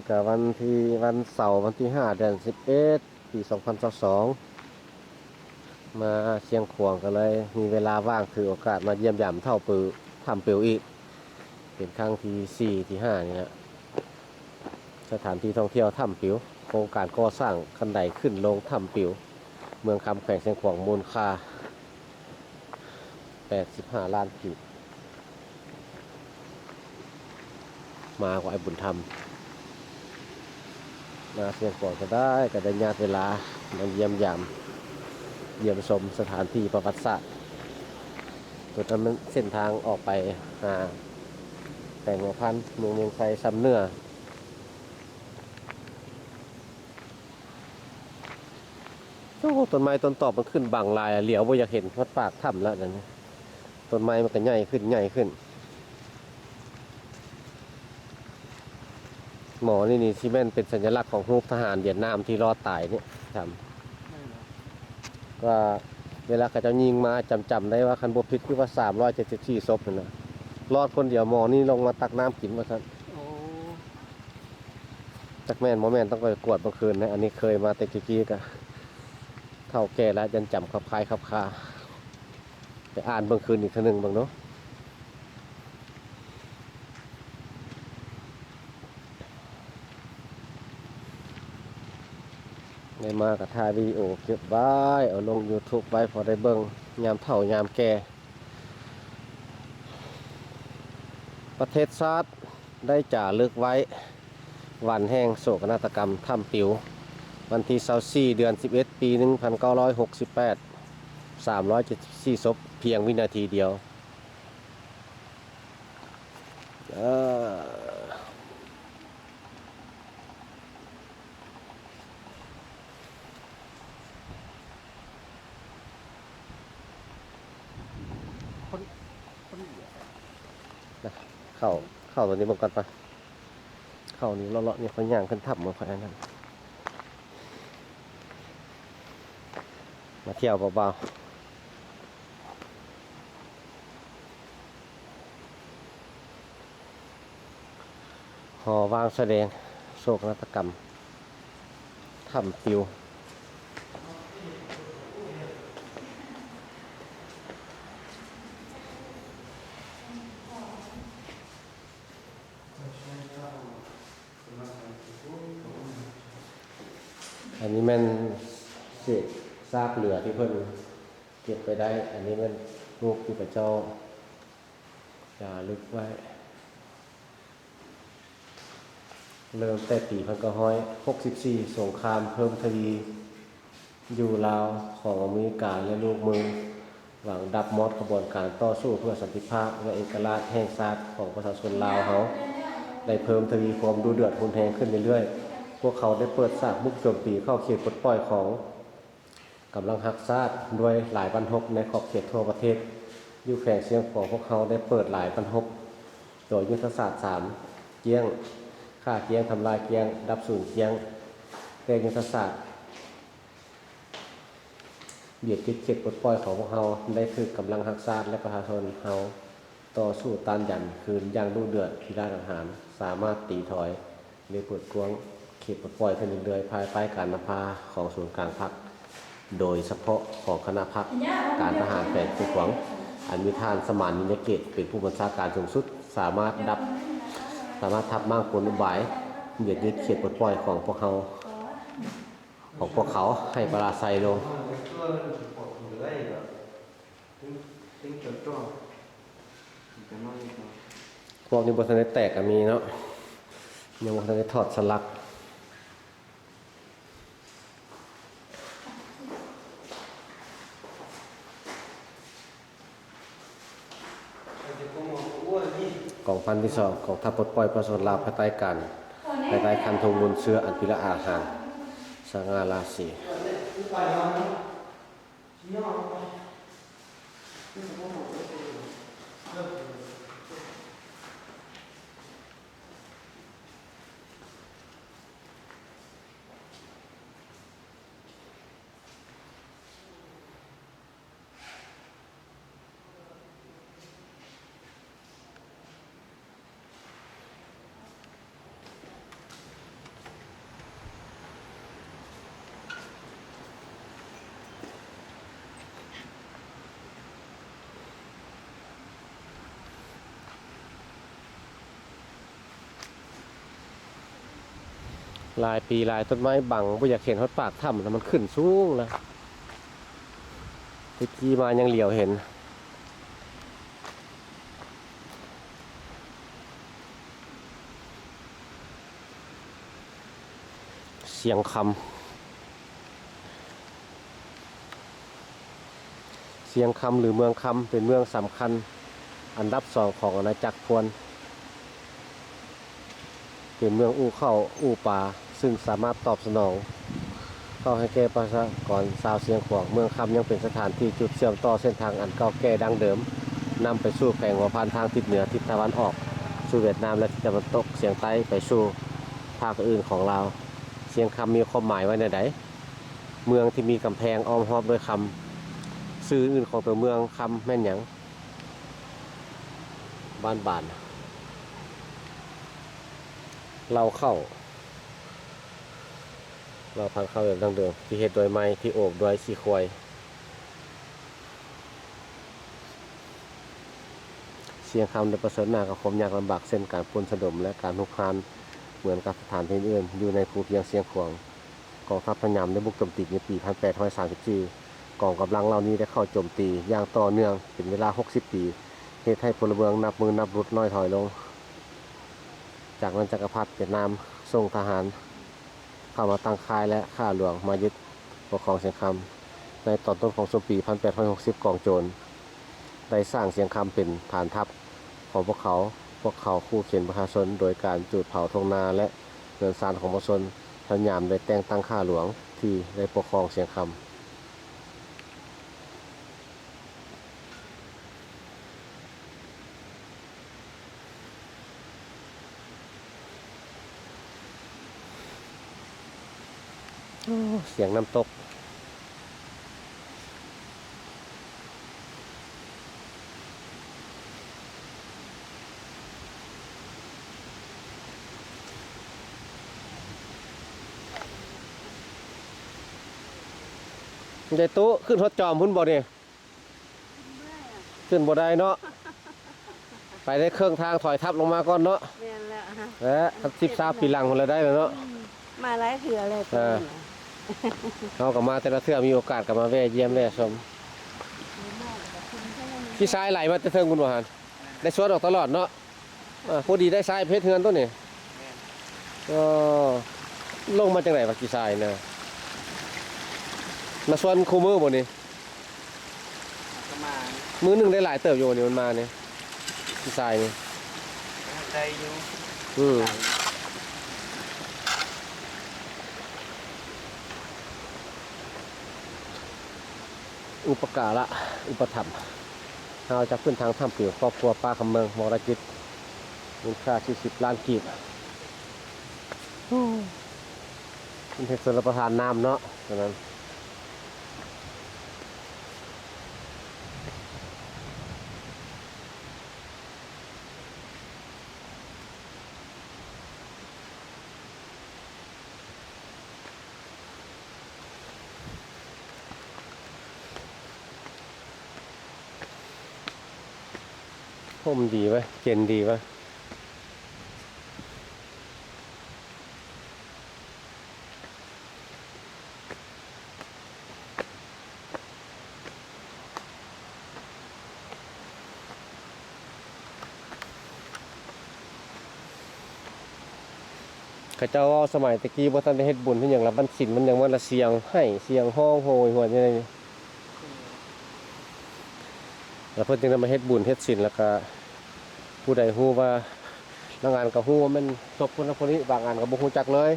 ກະວັນທີ ວັນເສົາ ວັນທີຫ້າ ເດືອນສິບເອັດ ປີສອງພັນຊາວສອງ ມາຊຽງຂວາງ ກໍເລີຍມີເວລາວ່າງ ຖືໂອກາດມາຢ້ຽມຢາມເຖົ້າປິວ ຖ້ຳປິວອີກ ເປັນຄັ້ງທີສີ່ ທີຫ້ານີ້ລະ. ສະຖານທີ່ທ່ອງທ່ຽວຖ້ຳປິວ ໂຄງການກໍ່ສ້າງຄັນໄດຂຶ້ນລົງຖ້ຳປິວ ເມືອງຄຳ ແຂວງຊຽງຂວາງ ມູນຄ່າ ແປດສິບຫ້າລ້ານກີບ. ມາກັບອ້າຍບຸນທຳ ມາຊຽງຂວາງກໍໄດ້ ກໍໄດ້ຍາດເວລາມາຢ້ຽມຢາມ ຢ້ຽມຊົມສະຖານທີ່ປະຫວັດສາດ. ໂຕນັ້ນແມ່ນເສັ້ນທາງອອກໄປຫາແຂວງຫົວພັນ ເມືອງວຽງໄຊ ຊຳເໜືອ. ໂອ້ ຕົ້ນໄມ້ຕົ້ນຕອກມັນຂຶ້ນບັງຫຼາຍ ຫຼຽວບໍ່ຢາກເຫັນຮອດປາກຖ້ຳແລ້ວ ດຽວນີ້ ຕົ້ນໄມ້ມັນກໍໃຫຍ່ຂຶ້ນ ໃຫຍ່ຂຶ້ນ. ໝໍນີ້ນີ້ຊິແມ່ນເປັນສັນຍະລັກຂອງຮູບທະຫານຫວຽດນາມທີ່ລອດຕາຍນີ້ ຖາມ ແມ່ນບໍ່? ວ່າເວລາເຂົາເຈົ້າຍິງມາຈຳ ຈຳໄດ້ວ່າ ຄັນບໍ່ຜິດຄືວ່າສາມຮ້ອຍເຈັດສິບສີ່ສົບຫັ້ນນະ ລອດຄົນດຽວ. ໝໍນີ້ລົງມາຕັກນ້ຳກິນວ່າຊັ້ນ. ໂອ້ ຈັກແມ່ນບໍ່ແມ່ນ ຕ້ອງໄປກວດເມື່ອຄືນນະ. ອັນນີ້ເຄີຍມາແຕ່ກີ້ໆ ກະເຖົ້າແກ່ແລ້ວ ຍັງຈຳຄັບຄາຍຄັບຄາ. ໄປອ່ານເບິ່ງຄືນອີກເທື່ອໜຶ່ງເບິ່ງເນາະ. ໄດ້ມາກໍຖ່າຍວິດີໂອເກັບໄວ້ ເອົາລົງຢູທູບໄວ້ ພໍໄດ້ເບິ່ງຍາມເຖົ້າຍາມແກ່. ປະເທດຊາດໄດ້ຈາລຶກໄວ້ ວັນແຫ່ງໂສກະນາດຕະກຳຖ້ຳປິວ ວັນທີຊາວສີ່ ເດືອນສິບເອັດ ປີໜຶ່ງພັນເກົ້າຮ້ອຍຫົກສິບແປດ ສາມຮ້ອຍເຈັດສິບສີ່ສົບ ພຽງວິນາທີດຽວ. ເອີ ຄົນ ຄົນດຽວ ນະ ເຂົ້າ ເຂົ້າຕົວນີ້ເບິ່ງກ່ອນປະ. ເຂົ້ານີ້ເລາະໆ ນີ້ ຂ້ອຍຍ່າງຂຶ້ນຖ້ຳ ຂ້ອຍອັນນັ້ນ ມາທ່ຽວເບົາໆ. ຫໍວາງສະແດງໂສກະນາດຕະກຳຖ້ຳປິວ. ອັນນີ້ແມ່ນເສດຊາກເຫຼືອທີ່ເພິ່ນເກັບໄວ້ໄດ້. ອັນນີ້ແມ່ນຮູບທີ່ເຂົາເຈົ້າຈາລຶກໄວ້ ເລີ່ມແຕ່ປີພັນເກົ້າຮ້ອຍຫົກສິບສີ່ ສົງຄາມເພີ່ມທະວີຢູ່ລາວຂອງອາເມລິກາ ແລະ ລູກມື ຫວັງດັບມອດຂະບວນການຕໍ່ສູ້ເພື່ອສັນຕິພາບ ແລະ ເອກະລາດແຫ່ງຊາດຂອງປະຊາຊົນລາວເຮົາ ໄດ້ເພີ່ມທະວີຄວາມດຸເດືອດຮຸນແຮງຂຶ້ນເລື້ອຍໆ. ພວກເຂົາໄດ້ເປີດສາກບຸກໂຈມຕີເຂົ້າເຂດປົດປ່ອຍຂອງກຳລັງຮັກຊາດດ້ວຍຫຼາຍບັ້ນຮົບໃນຂອບເຂດທົ່ວປະເທດ. ຢູ່ແຂວງຊຽງຂວາງ ພວກເຮົາໄດ້ເປີດຫຼາຍບັ້ນຮົບໂດຍຍຸດທະສາດສາມກ້ຽງ, ຂ້າກ້ຽງ, ທຳລາຍກ້ຽງ, ດັບສູນກ້ຽງ. ແຕ່ຍຸດທະສາດ ບຽດຍຶດເຂດປົດປ່ອຍຂອງພວກເຮົາໄດ້ຖືກກຳລັງຮັກຊາດ ແລະ ປະຊາຊົນເຮົາຕໍ່ສູ້ຕ້ານຢັນຄືນຢ່າງດຸເດືອດພິລາດຫານ, ສາມາດຕີຖອຍ ແລະ ເປີດກວ້າງເຂດປົດປ່ອຍຂຶ້ນເລື້ອຍໆ ພາຍໃຕ້ການນຳພາຂອງສູນກາງພັກ, ໂດຍສະເພາະຂອງຄະນະພັກການທະຫານແຂວງຊຽງຂວາງ ອັນມີທ່ານສະໝານ ນິນຍະເກດ ເປັນຜູ້ບັນຊາການສູງສຸດ, ສາມາດດັບ, ສາມາດທັບມ້າງກົນອຸບາຍ ບຽດຍຶດເຂດປົດປ່ອຍຂອງພວກເຮົາ. ຂອງພວກເຂົາໃຫ້ປະລາໄຊລົງ. ພວກນີ້ບໍ່ທັນໄດ້ແຕກກໍມີເນາະ, ຍັງບໍ່ທັນໄດ້ຖອດສະຫຼັກ. ກອງພັນທີສອງ ກອງທັບປົດປ່ອຍປະຊາຊົນລາວ ພາຍໃຕ້ການ, ພາຍໃຕ້ຄັນທຸງບຸນເຊື້ອ ອັນພິລະອາຫານ ສະຫງ່າລາສີ. ຫຼາຍປີຫຼາຍ ຕົ້ນໄມ້ບັງ ບໍ່ຢາກເຫັນຮອດປາກຖ້ຳ ແລ້ວມັນຂຶ້ນສູງແລ້ວ. ແຕ່ກີ້ມາຍັງຫຼຽວເຫັນ. ຊຽງຄຳ. ຊຽງຄຳ ຫຼື ເມືອງຄຳ ເປັນເມືອງສຳຄັນອັນດັບສອງຂອງອານາຈັກພວນ, ເປັນເມືອງອູ່ເຂົ້າອູ່ປາ ຊຶ່ງສາມາດຕອບສະໜອງເຂົ້າໃຫ້ແກ່ປະຊາກອນຊາວຊຽງຂວາງ. ເມືອງຄຳຍັງເປັນສະຖານທີ່ຈຸດເຊື່ອມຕໍ່ເສັ້ນທາງອັນເກົ່າແກ່ດັ້ງເດີມ ນຳໄປສູ່ແຂວງຫົວພັນທາງທິດເໜືອ, ທິດຕາເວັນອອກສູ່ຫວຽດນາມ ແລະ ທິດຕາເວັນຕົກສຽງໃຕ້ໄປສູ່ພາກອື່ນຂອງລາວ. ຊຽງຄຳມີຄວາມໝາຍວ່າແນວໃດ? ເມືອງທີ່ມີກຳແພງອ້ອມຮອບດ້ວຍຄຳ. ຊື່ອື່ນຂອງຕົວເມືອງຄຳແມ່ນຫຍັງ? ບ້ານບານ ເລົ້າເຂົ້າ ເລົ້າພັນເຂົ້າແບບດັ້ງເດີມ ທີ່ເຮັດດ້ວຍໄມ້ ທີ່ໂອບດ້ວຍຂີ້ຄວາຍ. ຊຽງຄຳໄດ້ປະເຊີນໜ້າກັບຄວາມຍາກລຳບາກ ເຊັ່ນການປຸ້ນສະດົມ ແລະ ການຮຸກຮານ ເໝືອນກັບສະຖານທີ່ອື່ນໆ ຢູ່ໃນພູພຽງຊຽງຂວາງ. ກອງທັບພະຍາມໄດ້ບຸກໂຈມຕີໃນປີພັນແປດຮ້ອຍສາມສິບສີ່. ກອງກຳລັງເຫຼົ່ານີ້ໄດ້ເຂົ້າໂຈມຕີຢ່າງຕໍ່ເນື່ອງເປັນເວລາຫົກສິບປີ, ເຮັດໃຫ້ພົນລະເມືອງນັບມື້ນັບຫຼຸດນ້ອຍຖອຍລົງ. ຈາກນັ້ນ ຈັກກະພັດຫວຽດນາມສົ່ງທະຫານເຂົ້າມາຕັ້ງຄ້າຍ ແລະ ຂ້າຫຼວງມາຍຶດປົກຄອງຊຽງຄຳ. ໃນຕອນຕົ້ນຂອງຊຸມປີພັນແປດຮ້ອຍຫົກສິບ ກອງໂຈນ ໄດ້ສ້າງຊຽງຄຳເປັນຖານທັບຂອງພວກເຂົາ. ພວກເຂົາຂູ່ເຂັນປະຊາຊົນໂດຍການຈູດເຜົາທົ່ງນາ ແລະ ເຮືອນຊານຂອງປະຊາຊົນ. ພະຍາມໄດ້ແຕ່ງຕັ້ງຂ້າຫຼວງທີ່ໄດ້ປົກຄອງຊຽງຄຳ. ໂອ້ ສຽງນ້ຳຕົກ. ຍາຍຕູ້ ຂຶ້ນຮອດຈອມພຸ້ນບໍ່ນີ້? ຂຶ້ນບໍ່ໄດ້ເນາະ. ໄປໄດ້ເຄິ່ງທາງ ຖອຍທັບລົງມາກ່ອນເນາະ. ແມ່ນແລ້ວ ແລະ ສິບຊາວປີຫຼັງພຸ້ນລະໄດ້ແລ້ວເນາະ. ອືມ ມາຫຼາຍເທື່ອແລ້ວ. ເອີ ເຮົາກໍມາແຕ່ລະເທື່ອ ມີໂອກາດກໍມາແວ່ຢ້ຽມແວ່ຊົມ. ຂີ້ຊາຍໄຫຼມາແຕ່ເທິງພຸ້ນບໍ່ຫັ້ນ? ໄດ້ສວນອອກຕະຫຼອດເນາະ. ອ່າ ພໍດີໄດ້ຊາຍເຮັດເຮືອນຕົວນີ້. ແມ່ນ. ອໍ ລົງມາຈັ່ງໃດວະ ຂີ້ຊາຍນະ? ມາສວນຄູ່ມື້ບໍ່ນີ້? ກໍມາ ມື້ໜຶ່ງໄດ້ຫຼາຍເຕີບຢູ່ນີ້ ມັນມານີ້ ຂີ້ຊາຍນີ້. ໄດ້ຢູ່. ອືມ. ອຸປະກາລະອຸປະຖຳ ເຮົາຈາກພື້ນທາງຖ້ຳປິວ ຄອບຄົວປ້າຄຳເມືອງ ມໍລະກິດ ມູນຄ່າສີ່ສິບລ້ານກີບ. ໂອ້ ເປັນເຮັດຊົນລະປະທານນ້ຳເນາະ ຕອນນັ້ນ. ຮົ່ມດີເວີຍ ເຢັນດີເວີຍ. ເຂົາເຈົ້າເວົ້າສະໄໝແຕ່ກີ້ບໍ່ທັນໄດ້ເຮັດບຸນເຮັດຫຍັງລະ ມັນສິນມັນຫຍັງ ມັນລະສຽງໄຫ້ສຽງຮ້ອງໂຫຍຫວນຢູ່ໃນນີ້ ແລ້ວເພິ່ນຈຶ່ງໄດ້ມາເຮັດບຸນເຮັດສິນ ແລ້ວກະຜູ້ໃດຮູ້ວ່າ ບາງອັນກໍຮູ້ວ່າແມ່ນສົບຄົນນັ້ນຄົນນີ້ ບາງອັນກໍບໍ່ຮູ້ຈັກເລີຍ.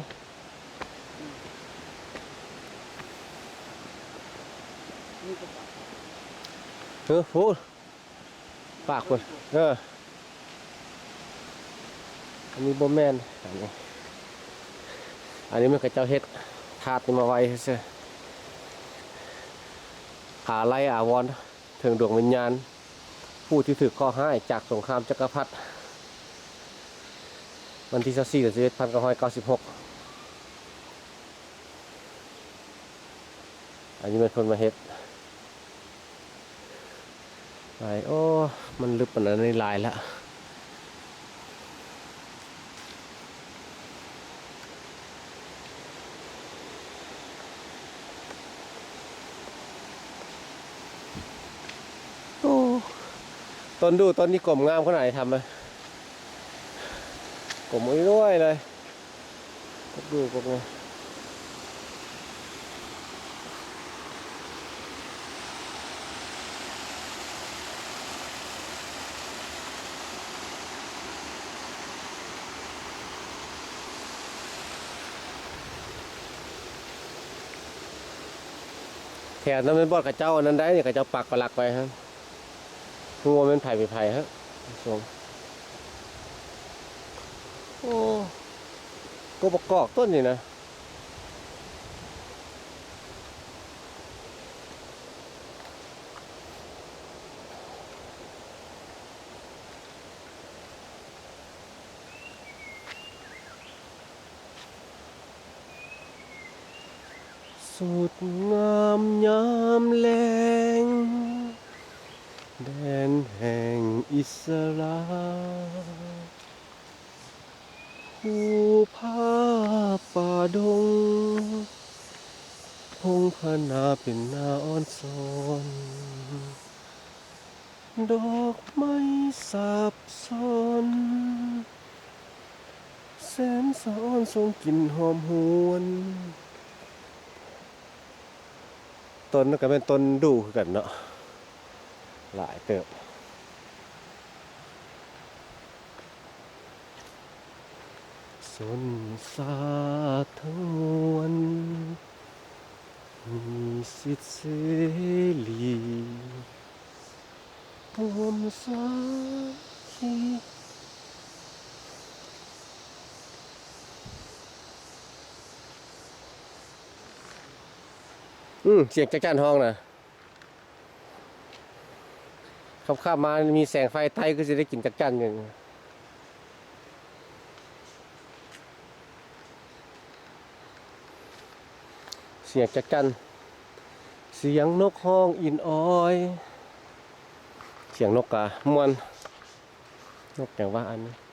ເອີ ໂຫ ປາກພຸ້ນ ເອີ ອັນນີ້ບໍ່ແມ່ນ ອັນນີ້ ອັນນີ້ມັນເຂົາເຈົ້າເຮັດທາດນີ້ມາໄວ້ຊື່ໆ ອາໄລອາວອນເຖິງດວງວິນຍານຜູ້ທີ່ຖືກເຄາະຮ້າຍຈາກສົງຄາມຈັກກະພັດ ວັນທີຊາວສີ່ ເດືອນສິບເອັດ ພັນເກົ້າຮ້ອຍເກົ້າສິບຫົກ. ອັນນີ້ແມ່ນເພິ່ນມາເຮັດໄວ້. ໂອ້ ມັນລຶບປານນັ້ນນີ້ຫຼາຍລະ. ຕົ້ນດູ່ຕົ້ນນີ້ກົມງາມຂະໜາດໃດທຳເລີຍ ກົມອ້ວຍໆເລີຍ ກົກດູ່ກົກນີ້. ແຖວນັ້ນແມ່ນບ່ອນເຂົາເຈົ້າອັນນັ້ນໃດ໋ ນີ້ເຂົາເຈົ້າປັກປະຫຼັກໄວ້ຫັ້ນ ຮູ້ວ່າແມ່ນໃຜເປັນໃຜຫັ້ນ. ໂອ້ ກົກບັກກອກຕົ້ນນີ້ນະ. ສຸດງາມຍາມແລງ ແດນແຫ່ງອິດສະຫຼາ ພູຜາປ່າດົງ ພົງພະນາເປັນໜ້າອ່ອນຊອນ ດອກໄມ້ສັບຊ້ອນ ແສນສະອອນສົ່ງກິ່ນຫອມຫວນ. ຕົ້ນນັ້ນກໍແມ່ນຕົ້ນດູ່ຄືກັນເນາະ ຫຼາຍເຕີບ. ຊົນຊາດທັງມວນ ມີສິດເສລີ ຮ່ວມສາມັກຄີ. ອືມ ສຽງຈັກຈັ່ນຮ້ອງນະ. ຄ່ຳໆມາມີແສງໄຟໃຕ້ ຄືຊິໄດ້ກິນຈັກຈັ່ນຢູ່. ສຽງຈັກຈັ່ນ ສຽງນົກຮ້ອງອິນອອຍ. ສຽງນົກກະມ່ວນ. ນົກຫຍັງວະອັນນີ້?